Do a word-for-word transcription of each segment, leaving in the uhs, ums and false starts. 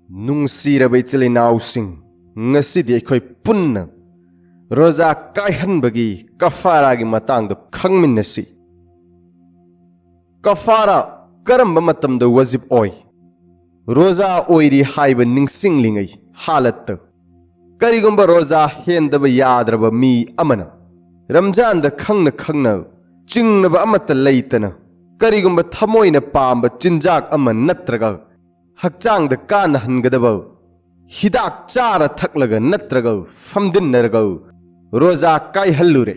ꯅꯨꯡꯁꯤꯔꯕ ꯏꯆꯤꯜ ꯏꯅꯥꯎꯁꯤꯡ, ꯉꯁꯤꯗꯤ ꯑꯩꯈꯣꯏ ꯄꯨꯟꯅ ꯔꯣꯖꯥ ꯀꯥꯏꯍꯟꯕꯒꯤ ꯀꯐꯥꯔꯥꯒꯤ ꯃꯇꯥꯡꯗ ꯈꯪꯃꯤꯟꯅꯁꯤ꯫ ꯀꯐꯥꯔꯥ ꯀꯔꯝꯕ ꯃꯇꯝꯗ ꯋꯥꯖꯤꯕ ꯑꯣꯏ? ꯔꯣꯖꯥ ꯑꯣꯏꯔꯤ ꯍꯥꯏꯕ ꯅꯤꯡꯁꯤꯡꯂꯤꯉꯩ ꯍꯥꯂꯠꯇ꯫ ꯀꯔꯤꯒꯨꯝꯕ ꯔꯣꯖꯥ ꯍꯦꯟꯗꯕ ꯌꯥꯗ꯭ꯔꯕ ꯃꯤ ꯑꯃꯅ ꯔꯝꯖꯥꯟꯗ ꯈꯪꯅ ꯈꯪꯅ ꯆꯤꯡꯅꯕ ꯑꯃꯠꯇ ꯂꯩꯇꯅ ꯀꯔꯤꯒꯨꯝꯕ ꯊꯃꯣꯏꯅ ꯄꯥꯝꯕ ꯆꯤꯟꯖꯥꯛ ꯑꯃ ꯅꯠꯇ꯭ꯔꯒ ꯍꯛꯆꯥꯡꯗ ꯀꯥꯟꯅꯍꯟꯒꯗꯕ ꯍꯤꯗꯥꯛ ꯆꯥꯔ ꯊꯛꯂꯒ ꯅꯠꯇ꯭ꯔꯒ ꯐꯝꯗꯤꯟꯅꯔꯒ ꯔꯣꯖꯥ ꯀꯥꯏꯍꯜꯂꯨꯔꯦ꯫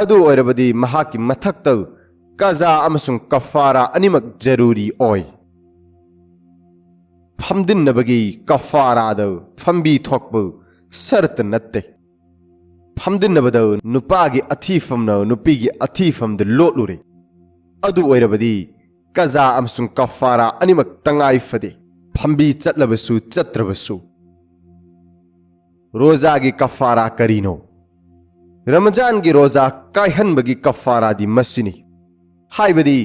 ꯑꯗꯨ ꯑꯣꯏꯔꯕꯗꯤ ꯃꯍꯥꯛꯀꯤ ꯃꯊꯛꯇ ꯀꯖꯥ ꯑꯃꯁꯨꯡ ꯀꯐꯥꯔꯥ ꯑꯅꯤꯃꯛ ꯖꯔꯨꯔꯤ ꯑꯣꯏ꯫ ꯐꯝꯗꯤꯟꯅꯕꯒꯤ ꯀꯐꯥꯔꯥꯗ ꯐꯝꯕꯤ ꯊꯣꯛꯄ ꯁꯔꯠ ꯅꯠꯇꯦ꯫ ꯐꯝꯗꯤꯟꯅꯕꯗ ꯅꯨꯄꯥꯒꯤ ꯑꯊꯤꯐꯝꯅ ꯅꯨꯄꯤꯒꯤ ꯑꯊꯤꯐꯝꯗ ꯂꯣꯠꯂꯨꯔꯦ꯫ ꯑꯗꯨ ꯑꯣꯏꯔꯕꯗꯤ ꯀꯖꯥ ꯑꯃꯁꯨꯡ ꯀꯐꯥꯔꯥ ꯑꯅꯤꯃꯛ ꯇꯉꯥꯏ ꯐꯗꯦ, ꯐꯝꯕꯤ ꯆꯠꯂꯕꯁꯨ ꯆꯠꯇ꯭ꯔꯕꯁꯨ꯫ ꯔꯣꯖꯥꯒꯤ ꯀꯐꯥꯔꯥ ꯀꯔꯤꯅꯣ? ꯔꯃꯖꯥꯟꯒꯤ ꯔꯣꯖꯥ ꯀꯥꯏꯍꯟꯕꯒꯤ ꯀꯐꯥꯔꯥꯗꯤ ꯃꯁꯤꯅꯤ, ꯍꯥꯏꯕꯗꯤ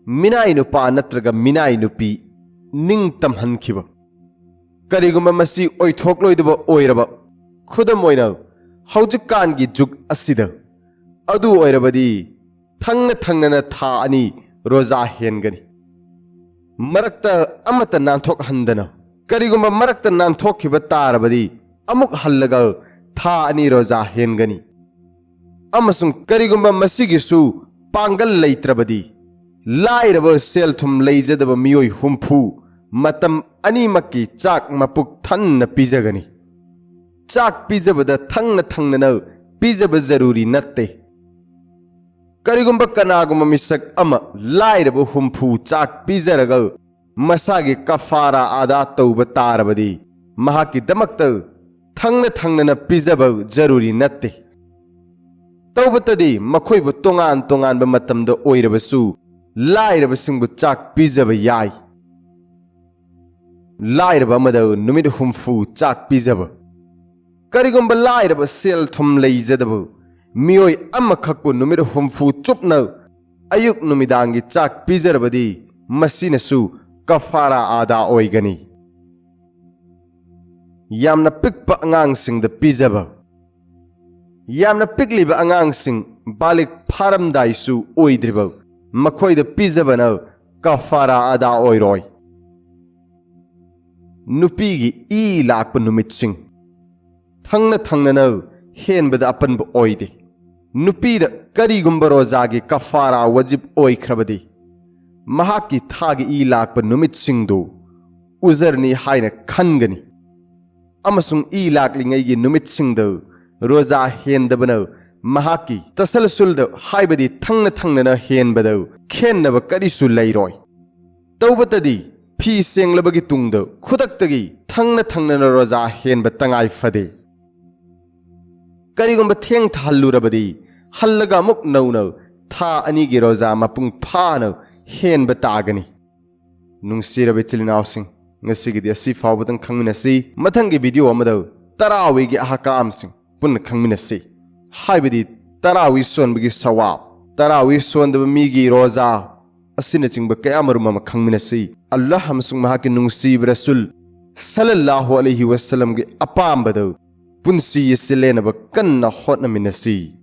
ꯃꯤꯅꯥꯏ ꯅꯨꯄꯥ ꯅꯠꯇ꯭ꯔꯒ ꯃꯤꯅꯥꯏ ꯅꯨꯄꯤ ꯅꯤꯡꯇꯝꯍꯟꯈꯤꯕ꯫ ꯀꯔꯤꯒꯨꯝꯕ ꯃꯁꯤ ꯑꯣꯏꯊꯣꯛꯂꯣꯏꯗꯕ ꯑꯣꯏꯔꯕ, ꯈꯨꯗꯝ ꯑꯣꯏꯅ ꯍꯧꯖꯤꯛꯀꯥꯟꯒꯤ ꯖꯨꯒ ꯑꯁꯤꯗ, ꯑꯗꯨ ꯑꯣꯏꯔꯕꯗꯤ ꯊꯪꯅ ꯊꯪꯅꯅ ꯊꯥ ꯑꯅꯤ ꯔꯣꯖꯥ ꯍꯦꯟꯒꯅꯤ꯫ ꯃꯔꯛꯇ ꯑꯃꯠꯇ ꯅꯥꯟꯊꯣꯛꯍꯟꯗꯅ, ꯀꯔꯤꯒꯨꯝꯕ ꯃꯔꯛꯇ ꯅꯥꯟꯊꯣꯛꯈꯤꯕ ꯇꯥꯔꯕꯗꯤ ꯑꯃꯨꯛ ꯍꯜꯂꯒ ꯊꯥ ꯑꯅꯤ ꯔꯣꯖꯥ ꯍꯦꯟꯒꯅꯤ꯫ ꯑꯃꯁꯨꯡ ꯀꯔꯤꯒꯨꯝꯕ ꯃꯁꯤꯒꯤꯁꯨ ꯄꯥꯡꯒꯜ ꯂꯩꯇ꯭ꯔꯕꯗꯤ, ꯂꯥꯏꯔꯕ ꯁꯦꯜ ꯊꯨꯝ ꯂꯩꯖꯗꯕ ꯃꯤꯑꯣꯏ ꯍꯨꯝꯐꯨ ꯃꯇꯝ ꯑꯅꯤꯃꯛꯀꯤ ꯆꯥꯛ ꯃꯄꯨꯛ ꯊꯟꯅ ꯄꯤꯖꯒꯅꯤ꯫ ꯆꯥꯛ ꯄꯤꯖꯕꯗ ꯊꯪꯅ ꯊꯪꯅꯅ ꯄꯤꯖꯕ ꯖꯔꯨꯔꯤ ꯅꯠꯇꯦ꯫ ꯀꯔꯤꯒꯨꯝꯕ ꯀꯅꯥꯒꯨꯝꯕ ꯃꯤꯁꯛ ꯑꯃ ꯂꯥꯏꯔꯕ ꯍꯨꯝꯐꯨ ꯆꯥꯛ ꯄꯤꯖꯔꯒ ꯃꯁꯥꯒꯤ ꯀꯐꯥꯔꯥ ꯑꯗꯥ ꯇꯧꯕ ꯇꯥꯔꯕꯗꯤ, ꯃꯍꯥꯛꯀꯤꯗꯃꯛꯇ ꯊꯪꯅ ꯊꯪꯅꯅ ꯄꯤꯖꯕ ꯖꯔꯨꯔꯤ ꯅꯠꯇꯦ꯫ ꯇꯧꯕꯇꯗꯤ ꯃꯈꯣꯏꯕꯨ ꯇꯣꯉꯥꯟ ꯇꯣꯉꯥꯟꯕ ꯃꯇꯝꯗ ꯑꯣꯏꯔꯕꯁꯨ ꯂꯥꯏꯔꯕꯁꯤꯡꯕꯨ ꯆꯥꯛ ꯄꯤꯖꯕ ꯌꯥꯏ꯫ ꯂꯥꯏꯔꯕ ꯑꯃꯗ ꯅꯨꯃꯤꯠ ꯍꯨꯝꯐꯨ ꯆꯥꯛ ꯄꯤꯖꯕ꯫ ꯀꯔꯤꯒꯨꯝꯕ ꯂꯥꯏꯔꯕ ꯁꯦꯜ ꯊꯨꯝ ꯂꯩꯖꯗꯕ ꯃꯤꯑꯣꯏ ꯑꯃꯈꯛꯄꯨ ꯅꯨꯃꯤꯠ ꯍꯨꯝꯐꯨ ꯆꯨꯞꯅ ꯑꯌꯨꯛ ꯅꯨꯃꯤꯗꯥꯡꯒꯤ ꯆꯥꯛ ꯄꯤꯖꯔꯕꯗꯤ, ꯃꯁꯤꯅꯁꯨ ꯀꯐꯥꯔꯥ ꯑꯗꯥ ꯑꯣꯏꯒꯅꯤ꯫ ꯌꯥꯝꯅ ꯄꯤꯛꯄ ꯑꯉꯥꯡꯁꯤꯡꯗ ꯄꯤꯖꯕ꯫ ꯌꯥꯝꯅ ꯄꯤꯛꯂꯤꯕ ꯑꯉꯥꯡꯁꯤꯡ ꯕꯥꯂꯤꯛ ꯐꯥꯔꯝꯗꯥꯏꯁꯨ ꯑꯣꯏꯗ꯭ꯔꯤꯕ ꯃꯈꯣꯏꯗ ꯄꯤꯖꯕꯅ ꯀꯐꯥꯔꯥ ꯑꯗꯥ ꯑꯣꯏꯔꯣꯏ꯫ ꯅꯨꯄꯤꯒꯤ ꯏ ꯂꯥꯛꯄ ꯅꯨꯃꯤꯠꯁꯤꯡ꯫ ꯊꯪꯅ ꯊꯪꯅꯅ ꯍꯦꯟꯕꯗ ꯑꯄꯟꯕ ꯑꯣꯏꯗꯦ꯫ ꯅꯨꯄꯤꯗ ꯀꯔꯤꯒꯨꯝꯕ ꯔꯣꯖꯥꯒꯤ ꯀꯐꯥꯔꯥ ꯋꯥꯖꯤꯕ ꯑꯣꯏꯈ꯭ꯔꯕꯗꯤ, ꯃꯍꯥꯛꯀꯤ ꯊꯥꯒꯤ ꯏ ꯂꯥꯛꯄ ꯅꯨꯃꯤꯠꯁꯤꯡꯗꯨ ꯎꯖꯔꯅꯤ ꯍꯥꯏꯅ ꯈꯟꯒꯅꯤ, ꯑꯃꯁꯨꯡ ꯏ ꯂꯥꯛꯂꯤꯉꯩꯒꯤ ꯅꯨꯃꯤꯠꯁꯤꯡꯗ ꯔꯣꯖꯥ ꯍꯦꯟꯗꯕꯅ ꯃꯍꯥꯛꯀꯤ ꯇꯁꯜꯁꯨꯜꯗ, ꯍꯥꯏꯕꯗꯤ ꯊꯪꯅ ꯊꯪꯅꯅ ꯍꯦꯟꯕꯗ, ꯈꯦꯟꯅꯕ ꯀꯔꯤꯁꯨ ꯂꯩꯔꯣꯏ꯫ ꯇꯧꯕꯇꯗꯤ ꯐꯤ ꯁꯦꯡꯂꯕꯒꯤ ꯇꯨꯡꯗ ꯈꯨꯗꯛꯇꯒꯤ ꯊꯪꯅ ꯊꯪꯅꯅ ꯔꯣꯖꯥ ꯍꯦꯟꯕ ꯇꯉꯥꯏ ꯐꯗꯦ꯫ ꯀꯔꯤꯒꯨꯝꯕ ꯊꯦꯡꯊꯍꯜꯂꯨꯔꯕꯗꯤ, ꯍꯜꯂꯒ ꯑꯃꯨꯛ ꯅꯧꯅ ꯊꯥ ꯑꯅꯤꯒꯤ ꯔꯣꯖꯥ ꯃꯄꯨꯡ ꯐꯥꯅ ꯍꯦꯟꯕ ꯇꯥꯒꯅꯤ꯫ ꯅꯨꯡꯁꯤꯔꯕ ꯏꯆꯤꯜ ꯏꯅꯥꯎꯁꯤꯡ, ꯉꯁꯤꯒꯤꯗꯤ ꯑꯁꯤ ꯐꯥꯎꯕꯗꯪ ꯈꯪꯃꯤꯟꯅꯁꯤ꯫ ꯃꯊꯪꯒꯤ ꯚꯤꯗꯤꯑꯣ ꯑꯃꯗ ꯇꯔꯥꯋꯤꯒꯤ ꯑꯍꯀꯥꯝꯁꯤꯡ ꯄꯨꯟꯅ ꯈꯪꯃꯤꯟꯅꯁꯤ, ꯍꯥꯏꯕꯗꯤ ꯇꯔꯥꯋꯤ ꯁꯣꯟꯕꯒꯤ ꯁꯋꯥꯕ, ꯇꯔꯥꯋꯤ ꯁꯣꯟꯗꯕ ꯃꯤꯒꯤ ꯔꯣꯖꯥ, ꯑꯁꯤꯅꯆꯤꯡꯕ ꯀꯌꯥ ꯃꯔꯨꯝ ꯑꯃ ꯈꯪꯃꯤꯟꯅꯁꯤ꯫ ꯑꯜꯂꯥꯍ ꯑꯃꯁꯨꯡ ꯃꯍꯥꯛꯀꯤ ꯅꯨꯡꯁꯤꯕ ꯔꯁꯨꯜ ꯁꯜꯂꯜꯂꯥꯍꯨ ꯑꯂꯩꯍꯤ ꯋꯁꯜꯂꯝꯒꯤ ꯑꯄꯥꯝꯕꯗ ꯄꯨꯟꯁꯤ ꯑꯁꯤ ꯂꯦꯟꯅꯕ ꯀꯟꯅ ꯍꯣꯠꯅꯃꯤꯟꯅꯁꯤ꯫